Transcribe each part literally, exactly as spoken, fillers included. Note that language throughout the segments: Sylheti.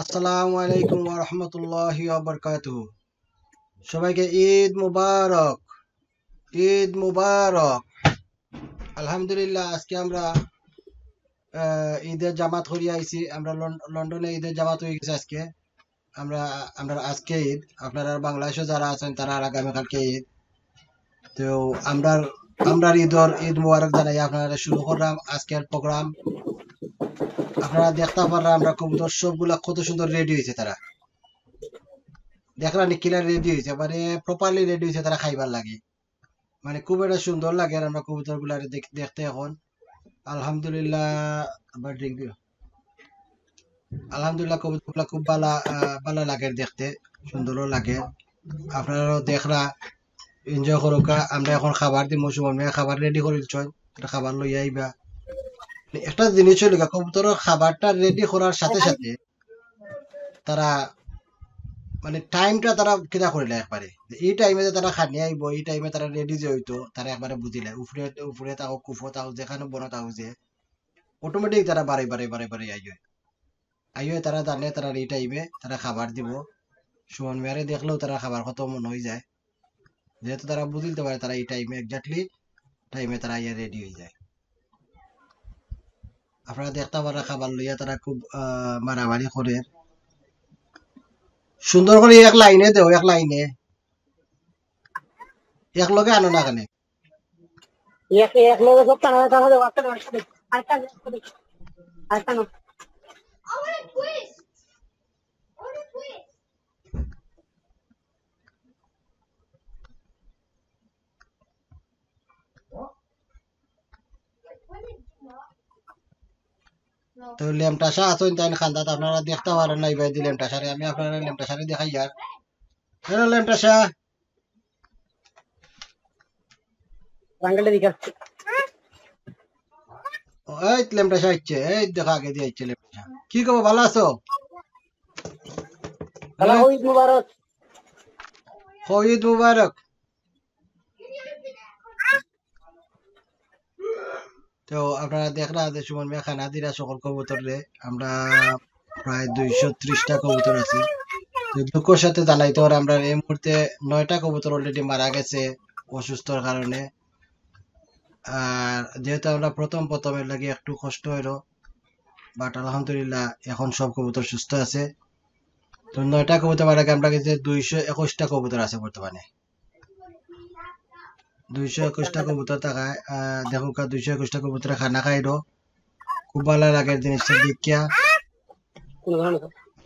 আসসালামু আলাইকুম ওয়া রাহমাতুল্লাহি ওয়া বারাকাতুহু। সবাইকে ঈদ মুবারক, ঈদ মুবারক। আলহামদুলিল্লাহ, আজকে আমরা আহ, ঈদের জামাত করিয়া আইছি। আমরা লন-, লন্ডনে ঈদের জামাত হয়ে গেছে আজকে। আমরা, আমরা আজকে ঈদ, আপনারা বাংলাদেশে যারা আছেন তারা আর আগামীকালকে ঈদ। তো আমরা, আমরা ঈদর, ঈদ মুবারক জানাই আপনারা। শুরু করলাম আজকের প্রোগ্রাম। আপনারা দেখতে পাররা আমরা কবুতর সবগুলা কত সুন্দর রেডি হয়েছে তারা। দেখরা নি কিলা রেডি হয়েছে, মানে প্রপারলি রেডি হয়েছে তারা খাইবার লাগি। মানে খুব একটা সুন্দর লাগে আর আমরা কবুতর গুলারে দেখ-, দেখতে এখন। আলহামদুলিল্লাহ, আবার ড্রিঙ্ক দিও। আলহামদুলিল্লাহ, কবুতর গুলা খুব ভালা, আহ, ভালা লাগে দেখতে, সুন্দরও লাগে। আপনারাও দেখরা, এনজয় করুকা। আমরা এখন খাবার দিমু, সুমন মিয়া খাবার রেডি করে দিচ্ছেন, তারা খাবার লইয়া আইবা। একটা জিনিস হইল গা, কবুতরের খাবারটা রেডি করার সাথে সাথে তারা মানে টাইমটা তারা কিতা করিলা একবারে, যে এই টাইমে যে তারা খানি আইবো, এই টাইমে তারা রেডি যে হইতো, তারা একবারে বুঝিলা। উপরে, উপরে থাকো, কুফো থাকো, যেখানে বনো থাকো, যে অটোমেটিক তারা বারে বারে বারে বারে আইও। আইও তারা জানে তারা এই টাইমে তারা খাবার দিব। সুমন মিয়ারে দেখলেও তারা খাবার কত মনে হয়ে যায়, যেহেতু তারা বুঝিলতে পারে তারা এই টাইমে, এক্স্যাক্টলি টাইমে তারা আইয়া রেডি হয়ে যায়। আপনারা দেখতে পারা খাবার লইয়া তারা খুব, আহ, মারামারি করে। সুন্দর করে এক লাইনে দেও, এক লাইনে। এক লগে আনো না কেনে? এক, এক লগে সব টানা, টানা দেও, আস্তে দেও, আস্তে দেও, আস্তে দেও, আস্তে দেও। তো লেমটা শাহ আছেন তাই খান্দাত, আপনারা দেখতে পারেন না, ইবাই দি লেমটা শাহরে, আমি আপনারা লেমটা শাহরে দেখাই আর। হ্যালো লেমটা শাহ। রাঙ্গালে দিকে আসছে। ও, এই লেমটা শাহ আইছে, এই দেখা আগে দিয়ে আইছে লেমটা শাহ। কি খবর, ভালো আছো? ভালো, হ্যাঁ? ঈদ মুবারক। হো, ঈদ মুবারক। তো আপনারা দেখরা যে সুমন মিয়া খানা দিরা সকল কবুতররে। আমরা প্রায় দুইশো ত্রিশটা কবুতর আছে। তো দুঃখর সাথে জানাইতে পারে আমরা এই মুহূর্তে নয়টা কবুতর অলরেডি মারা গেছে অসুস্থর কারণে। আর যেহেতু আমরা প্রথম প্রথম এর লাগি একটু কষ্ট হইলো, বাট আলহামদুলিল্লাহ এখন সব কবুতর সুস্থ আছে। তো নয়টা কবুতর মারা গেছে, আমরা কাছে দুইশো একুশটা কবুতর আছে বর্তমানে। দুইশো একুশটা কবুতর থাকায়, আহ, দেখো কা দুইশো একুশটা কবুতরে খানা খাইলো। খুব ভালা লাগে জিনিসটা দেখিয়া।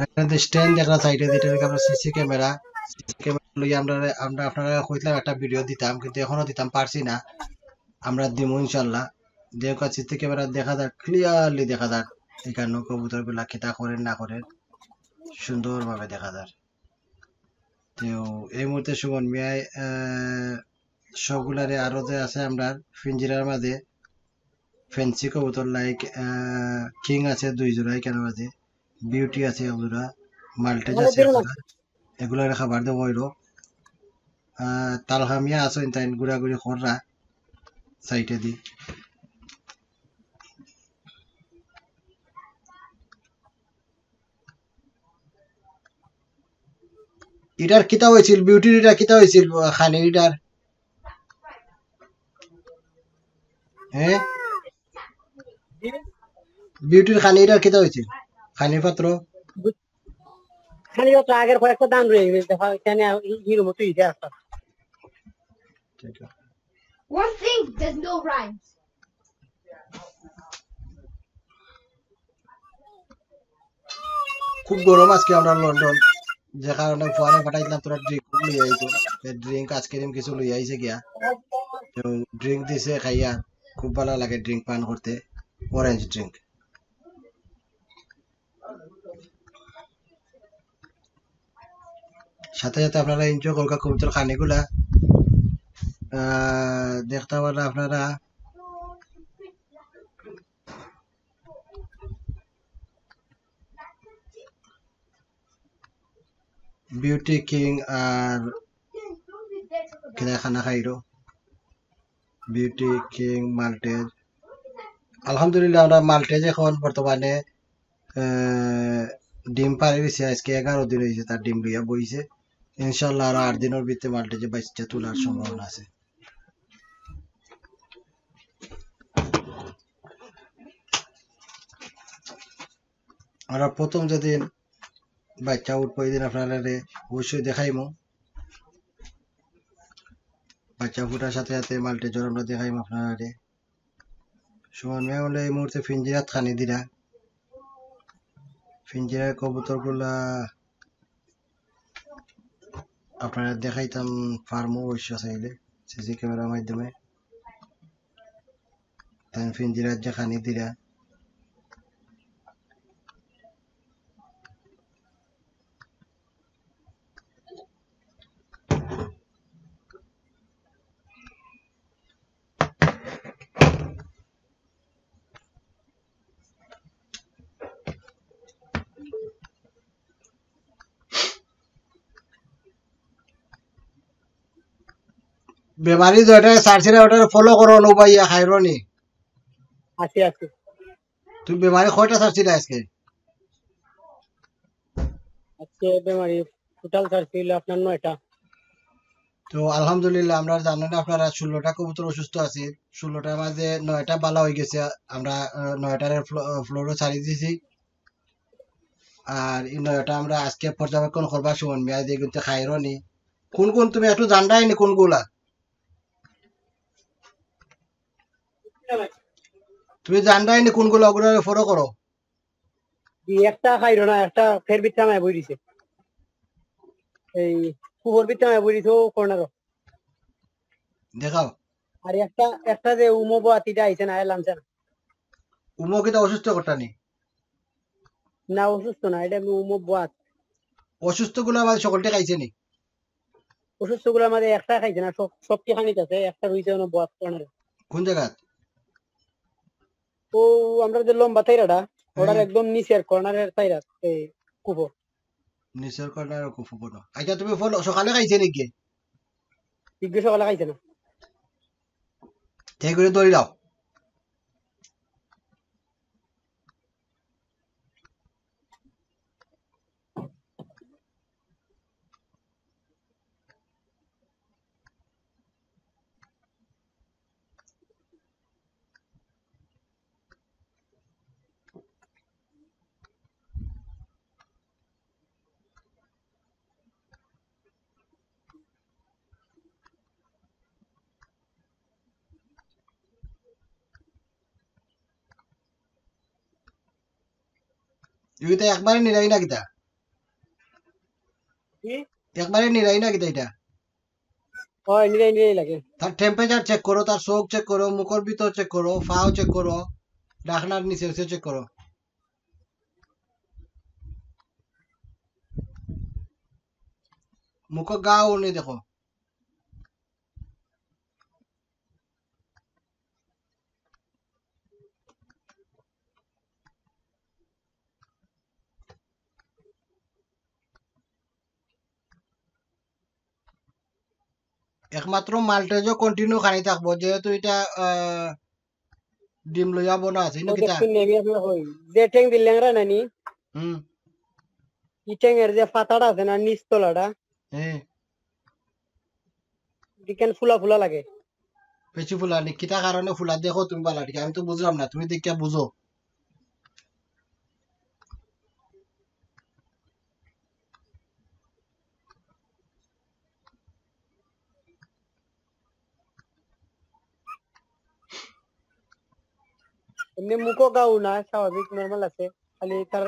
এখানে স্ট্যান্ড দেখরা সাইডে, যেটা নাকি আমরা সিসি ক্যামেরা, সিসি ক্যামেরা লইয়া আমরা, আমরা আপনারা কইছিলাম একটা ভিডিও দিতাম, কিন্তু এখনো দিতাম পারছি না। আমরা দিমু ইনশাল্লাহ। দেখো সিসি ক্যামেরা দেখা যার, ক্লিয়ারলি দেখা যার। এখানে কবুতর গুলা কিতা করের না করের সুন্দরভাবে দেখা যার। তো এই মুহূর্তে সুমন মিয়ায়, আহ, সবগুলারে আরো যে আছে আমরার পিঞ্জিরার মাঝে ফ্যান্সি কবুতর লাইক, আহ, কিং আছে দুই জোড়া এখানে মাঝে, বিউটি আছে এক জোড়া, মাল্টেজ আছে এক জোড়া, এগুলারে খাবার দেওয়া হইলো। আহ, তালহা মিয়া আছে তাই ঘুরাঘুরি কররা সাইডে দি। ইটার কিতা হয়েছিল, বিউটির ইটার কিতা হয়েছিল, আহ, খানির ইটার? হ্যাঁ, বিউটির খানি ইটার কিতা হয়েছিল, খানির পাত্র? খানি তো আগের কয়েকটা দান রয়ে গেছে, দেখা এখানে হিরো মতো ইতিহাস। One thing, there's no rhymes. খুব গরম আজকে আমরা লন্ডন, যে কারণে ফোনে পাঠাইছিলাম তোরা ড্রিঙ্ক লই আইতো। ড্রিঙ্ক আইসক্রিম কিছু লই আইছে গিয়া, তো ড্রিঙ্ক দিছে খাইয়া, খুব ভালা লাগে ড্রিঙ্ক পান করতে, অরেঞ্জ ড্রিঙ্ক। সাথে সাথে আপনারা এনজয় করুকা কবুতর খানিগুলা, আহ, দেখতে পাররা আপনারা। বিউটি কিং আর কিনা খানা খাইরো। Beauty king maltase. আলহামদুলিল্লাহ, আমরা মাল্টেজ এখন বর্তমানে, আহ, ডিম পাড়ি দিছে, আজকে এগারো দিন অইছে তার ডিম লইয়া বইছে। ইনশাআল্লাহ আরো আট দিনর ভিতরে মাল্টেজে বাইচ্চা তুলার সম্ভাবনা আছে। আমরা প্রথম যেদিন বাইচ্চা উঠবো, ওই দিন আপনারারে অবশ্যই দেখাইমু। বাইচ্চা ফুটার সাথে সাথে মাল্টেজর আমরা দেখাইমু আপনারারে। সুমন মিয়া অইলে এই মুহূর্তে ফিঞ্জিরাত খানি দিরা। ফিঞ্জিরার কবুতরগুলা আপনারারে দেখাইতাম পারমু অবশ্য চাইলে সিসি ক্যামেরার মাধ্যমে। তাইন ফিঞ্জিরাত যে খানি দিরা। বেমারি যেটা ছাড়ছি না, ওটারে ফলো করো, নো ভাইয়া, খাইরো নি। আছি, আছি। তুমি বেমারি কয়টা ছাড়ছি না আজকে? আজকে বেমারি টোটাল ছাড়ছি হইলো আপনার নয়টা। তো আলহামদুলিল্লাহ, আমরা জানেন আপনারা ষোলোটা কবুতর অসুস্থ আছে, ষোলোটার মাঝে নয়টা বালা হয়ে গেছে। আমরা, আহ, নয়টার ফ্লো-, আহ, ফ্লোরও ছাড়ি দিছি। আর এই নয়টা আমরা আজকে পর্যবেক্ষণ করবা সুমন মিয়া, যে কিন্তু খাইরো নি। কোন কোন তুমি একটু জানরায় নি কোনগুলা? তুমি জানরায় নি কোনগুলা, ওগুলা ফলো করো। জি, একটা খাইরো না, একটা ফের ভিতরে আমায় বই দিছে। এই কুপর ভিতরে আমায় বই দিছে, ও কর্নারও। দেখাও। আর একটা, একটা যে উমো বয়াতিটা আইছে না, এলাম স্যার। উমো কিতা অসুস্থ করতা নি? না, অসুস্থ না, এটা আমি উমো বয়াত। অসুস্থগুলা আমাদের সকলটা খাইছে নি? অসুস্থগুলার মাঝে একটা খাইছে না, সব, সব কি খানিত আছে, একটা রইছে অনো বয়াত কর্নারে। কোন জায়গাত? ও, আমরা যে লম্বা তাইরাটা, ওটার হ্যাঁ। একদম নিচের কর্নারের তাইরা, এই কুপো। নিচের কর্নারের কুপো বড়। আচ্ছা, তুমি ফলো সকালে খাইছে নাকি? ইগে সকালে খাইছে না। ঠিক করে দড়ি দাও। ইগুতে একবারে নিরাই না কিতা? কি? একবারে নিরাই না কিতা এটা? হয়, নিরাই নিরাই লাগে। তার টেম্পারেচার চেক করো, তার চোখ চেক করো, মুখর ভিতর চেক করো, ফাও চেক করো, ডাকনার নিচে উচে চেক করো। মুখো গাও নি দেখো। একমাত্র মাল্টেজও কন্টিনিউ খানি থাকবো, যেহেতু এটা, আহ, ডিম লইয়া বনা আছে, ইনো ও কিতা? দেখুন, নেমি আপনার হই। যে ঠ্যাং দি ল্যাংড়া নানি, হুম। ই ঠ্যাংয়ের যে ফাতাটা আছে না, নিচ তলাটা, হ্যাঁ। ইখান ফুলা ফুলা লাগে। বেশি ফুলা নি, কিতা কারণে ফুলা? দেখো তুমি বালা ঠিক, আমি তো বুঝলাম না, তুমি দেখিয়া বুঝো। এমনি মুখো গাও না, স্বাভাবিক নরমাল আছে, খালি তার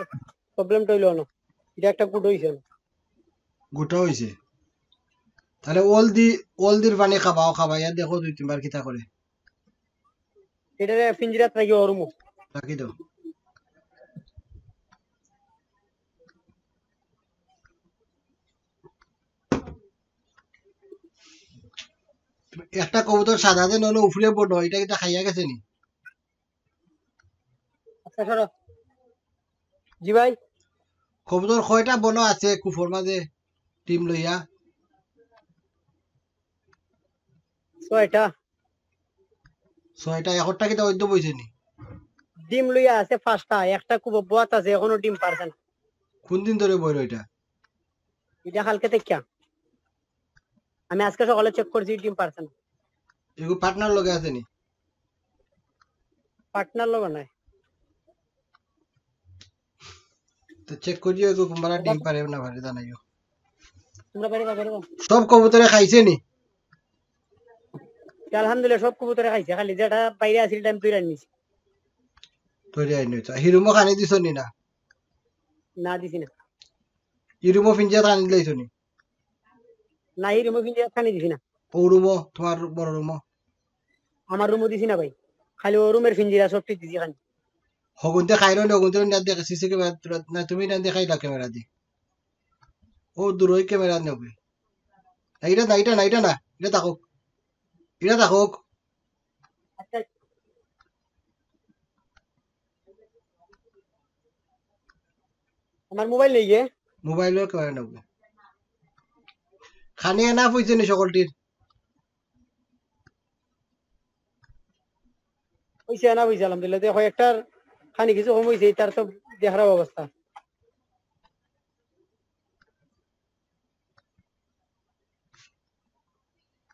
প্রবলেমটা হইলো না, এটা একটা গুড হইছে না। গুটা হইছে। তাহলে ওলদি, ওলদির পানি খাবাও, খাবাইয়া দেখো দুই তিনবার কিতা করে। এটারে পিঞ্জিরাত রাখি ওরমু। রাখি দাও। একটা কবুতর সাদা যে নইলে উফরে বড়, এটা কিতা খাইয়া গেছে নি? আচ্ছা, সরো। জি ভাই। কবুতর কয়টা বনো আছে কুপর মাঝে টিম লইয়া? ছয়টা। ছয়টা, একটা কিতা অইদ্য বইছে নি? ডিম লইয়া আছে পাঁচটা, একটা কুপো বয়াত আছে, এখনো ডিম পারছে না। কোন দিন ধরে বইরো ইটা? ইটা কালকে থাকিয়া। আমি আজকে সকালে চেক করছি, ডিম পারছে না। এগু পার্টনার লগে আছে নি? পার্টনার লগে নাই। তো চেক করিও, এগু কুনবারা ডিম পারে না পারে জানাইও। তোমরা পারবা, পারবা। সব কবুতরে খাইছে নি? আলহামদুলিল্লাহ, সব কবুতরে খাইছে, খালি যেটা বাইরে আছিল, ইটা আমি তুইরা আনিছি। তুইরা আনিছো। হিরুমো খানি দিছো নি না? না, দিছি না। হিরুমো ফিঞ্জিয়া খানি দিলাইছো নি? না, হিরুমো ফিঞ্জিয়া খানি দিছি না। ও রুমো, তোমার বড় রুমো? আমার রুমো দিছি না ভাই, খালি ও রুমের ফিঞ্জিরা সবটি দিছি খানি। হগুনতে খাইরো নি, হগুনতে না দেখে সিসি ক্যামেরা, না তুমি না দেখাইলা ক্যামেরা দি। ও দূর ওই ক্যামেরা নেবে। ইটা না, ইটা না, ইটা না, ইটা থাকুক। ইটা থাকুক। আচ্ছা। আমার মোবাইল নেই গে। মোবাইলর ক্যামেরা নেবে। খানি এনা পয়সা নি সকলটির। অইছে না, অইছে আলহামদুলিল্লাহ। দেখো, একটার খানি কিছু কম অইছে, তার তো দেখার অবস্থা।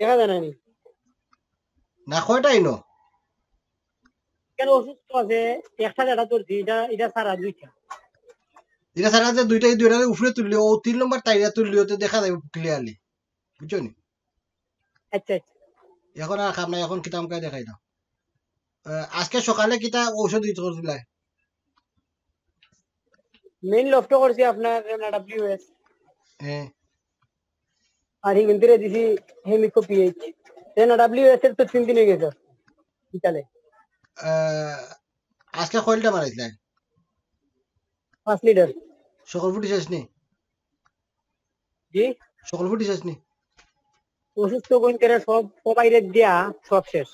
দেখা যায় না নি? না, কয়টা ইনো? কেন অসুস্থ আছে? একটা যেটা ধরছি, এটা, এটা ছাড়া দুইটা। এটা ছাড়া যে দুইটা, এই দুইটা উপরে তুললি, ও তিন নম্বর তাইরা তুললি, ওতে দেখা যাবে ক্লিয়ারলি। বুঝছো নি? আচ্ছা, আচ্ছা। এখন আর খাম না, এখন কিতাম কায় দেখাই দাও। আহ, আজকে সকালে কিতা ঔষধ ইউজ করছিলা? মেইন লফটো করছি আপনার এনএডাব্লিউএস। হ্যাঁ। আর হিগুনতরে দিছি হেমিকো পিএইচ। এনএডাব্লিউএস এর তো তিন দিন অই গেছে বিকালে। আহ, আজকে কয় লিটার মারাইছিলা? পাঁচ লিটার। সকল ফুটি শেষ নি? জি? সকল ফুটি শেষ নি? অসুস্থ অগুনতরে সব, সব বাইরে দিয়া সব শেষ।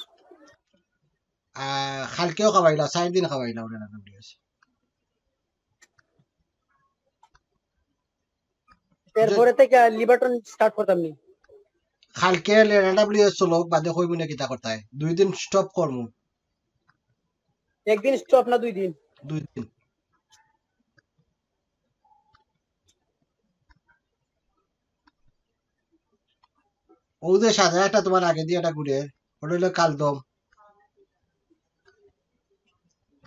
আহ, কালকেও খাওয়াইলা, চার দিন খাওয়াইলা ওরা না, ঠিক আছে। এরপরে থেকে লিভারটন স্টার্ট করতাম নি। কালকে এনএডাব্লিউএস চলো, বাদে কইবো না কিতা করতায়। দুই দিন স্টপ করমু। একদিন স্টপ না দুই দিন? দুই দিন। ও যে সাদা একটা তোমার আগে দিয়ে একটা ঘুরে, ওটা হইলো কালদম।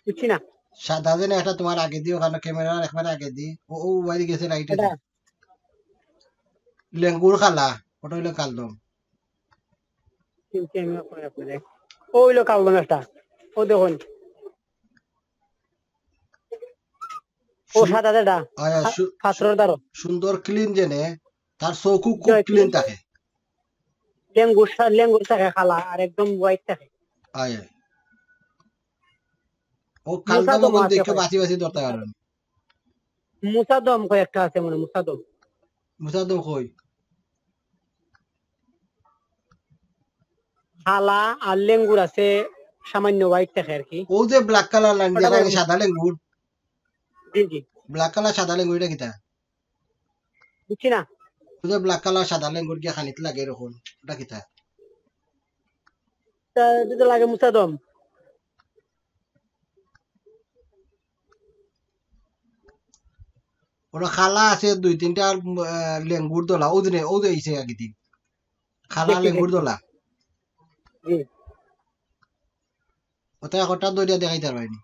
বুঝছি না। সাদা যে না একটা তোমার আগে দিয়ে, ওখানে ক্যামেরার একবারে আগে দিয়ে, ও, ও বাইরে গেছে রাইটে। এটা? লেঙ্গুর কালা, ওটা হইলো কালদম। চিনছি আমি ওখানে আপনারে। ও হইলো কালদম একটা। ও দেখুন। ও সু-, সাদা যেটা। আয়, আয়, পা-, সু-, পাথরের দ্বারো। সুন্দর ক্লিন জেনে, তার চোখও খুব জয় ক্লিন ক্লিন। থাকে। লেঙ্গুর সা-, লেঙ্গুর থাকে কালা, আর একদম হোয়াইট থাকে। আয়, আয়। ও মুসাদম কালদম আছে দেখে ভাই। বাছি বাছি ধরতে পারবেন। মুসাদম কয়েকটা আছে মনে হয়, মুসাদম। মুসাদম কই? কালা আর লেঙ্গুর আছে, সামান্য হোয়াইট থাকে আর কি। ও যে ব্ল্যাক কালার লাইন ওটা দেখা যায় বলবো। সাদা লেঙ্গুর। জি, জি। ব্ল্যাক কালার সাদা লেঙ্গুর, এটা কিতা? বুঝছি না। ও যে ব্ল্যাক কালার সাদা লেঙ্গুর গিয়া খানিত লাগে এরকম, ওটা কিতা? তা এটা তো লাগে মুসাদম। ওরা কালা আছে দুই তিনটা, আহ, লেঙ্গুর দলা, ও দিনে, ও যে আইছে আগে দিন। কালা দেখি, লেঙ্গুর দেখি। দলা। জি। ওটা একটা দরিয়া দেখাইতে পারবায়নি।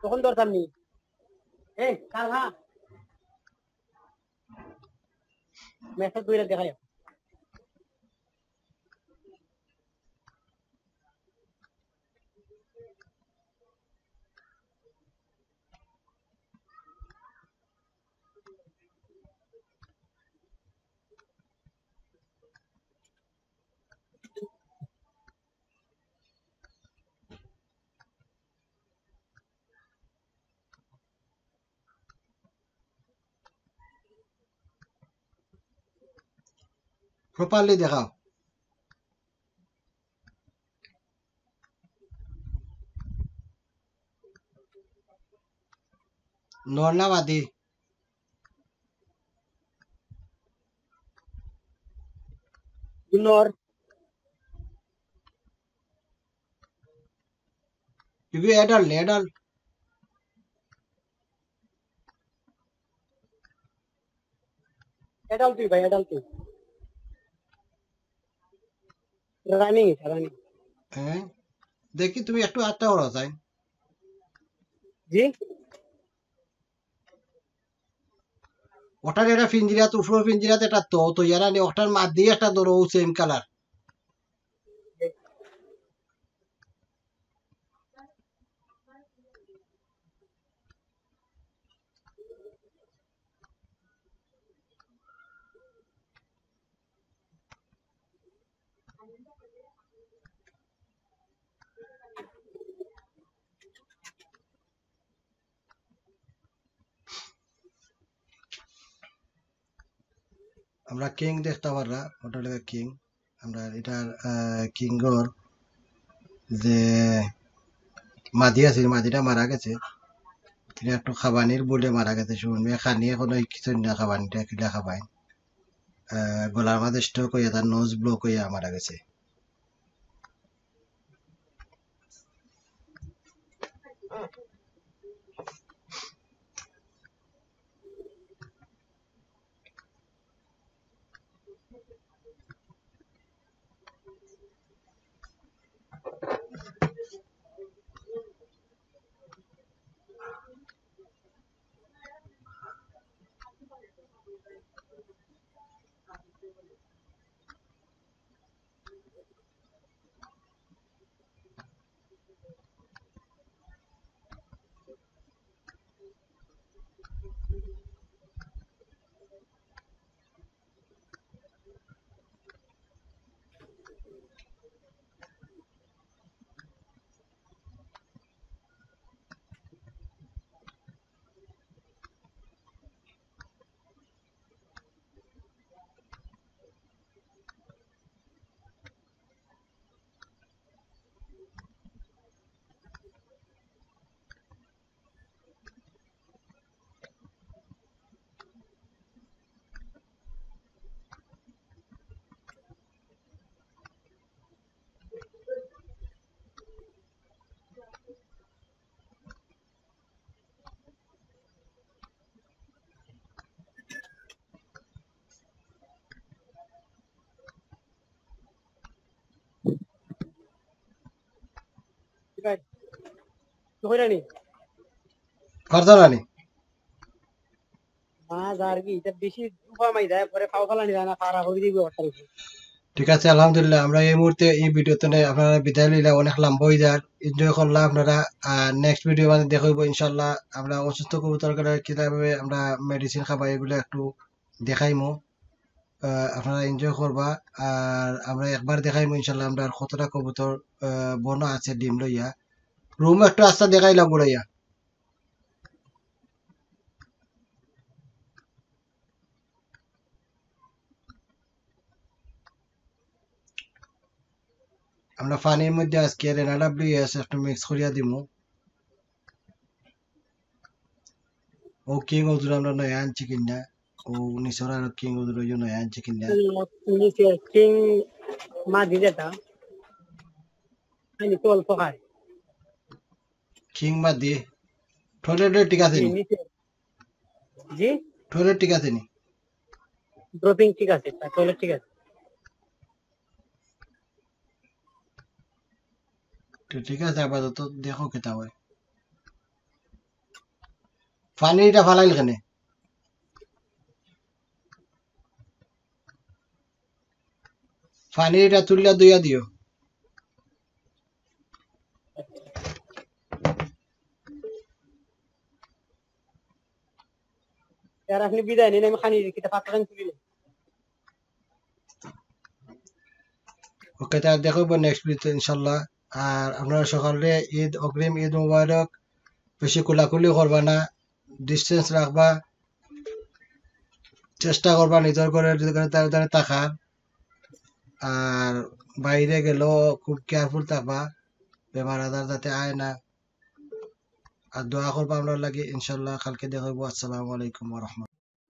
তখন ধরতাম নি। এই, কাল হা। মেসেজ কইরা দেখাই। প্রপারলি দেখাও। নর না মাদি? নর। ইগু অ্যাডাল্ট নি, অ্যাডাল্ট। Adult ই ভাই, adult ই। Running, running। হ্যাঁ, দেখি তুমি একটু আটটা করো তাই। জি। ওটার এটা পিঞ্জিরাত, উপরে পিঞ্জিরাত এটা তো, তো ইয়ারা নি, ওটার মাঝে একটা ধরো, ও same colour। আমরা কিং দেখতা পাররা, ওটা লেখা কিং। আমরা এটার, আহ, কিংগর যে মাদি আছিল, মাদিটা মারা গেছে। এটা একটু খাবানির বুলে মারা গেছে। শুন, মেয়ে খানি এখনো কিছু না খাবানিটা, কিলা খাবাই। আহ, গলার মাঝে স্ট্রোক হইয়া তার নোজ ব্লক হইয়া মারা গেছে। পারতা না নি? মাছ আর কি, এটা বেশি উফা মাই যায়, পরে খাওয়া ফালানি যায় না, খারাপ হয়ে যাবে অবস্থা। ঠিক আছে, আলহামদুলিল্লাহ, আমরা এই মুহূর্তে এই ভিডিওতে নে-, আপনারা বিদায় লইলা, অনেক লম্বা হয়ে যার, এনজয় করলা আপনারা। আর নেক্সট ভিডিও মানে দেখা হইব ইনশাল্লাহ। আমরা অসুস্থ কবুতর করে কিভাবে আমরা মেডিসিন খাবাই এগুলো একটু দেখাইমু। আহ, আপনারা এনজয় করবা। আর আমরা একবার দেখাইমু ইনশাল্লাহ আমরা আর কতটা কবুতর, আহ, বনা আছে ডিম লইয়া। রুম একটু আস্তা দেখাইলাম বুড়াইয়া। আমরা পানির মধ্যে আজকে রেনা ডাব্লিউ এস একটু মিক্স করিয়া দিমু। ও কিং ওজুর আমরা নয়া আনছি কিনা, ও নিচর আর কিং ওজুর ওই নয়া আনছি কিনা। নিচে কিং মাদি যেটা, আমি তো অল্প খাই। কিং মাদি, টয়লেট ঠিক আছে নি? নিচে। জি? টয়লেট ঠিক আছে নি? ড্রপিং ঠিক আছে, টয়লেট ঠিক আছে। তো ঠিক আছে, আপাতত দেখো কিতা হয়। পানিটা ফালাইল কেনে? পানিটা তুলিয়া ধুইয়া দিও। আর আপনি বিদায় নিন, আমি খানি কিতা পাত্র খানি তুলি। ওকে, তার দেখা হইব নেক্সট ভিডিওতে ইনশাল্লাহ। আর আপনারা সকলরে ঈদ, অগ্রিম ঈদ মোবারক। বেশি কোলাকুলি করবা না, ডিস্টেন্স রাখবা, চেষ্টা করবা নিজর ঘরে, নিজর ঘরে তাড়াতাড়ি থাকার। আর বাইরে গেলেও খুব কেয়ারফুল থাকবা, বেমার আজার যাতে আয় না। আর দোয়া করবা আমরার লাগি ইনশাল্লাহ। কালকে দেখা হইব। আসসালামু আলাইকুম ওয়া রাহমাতুল্লাহ।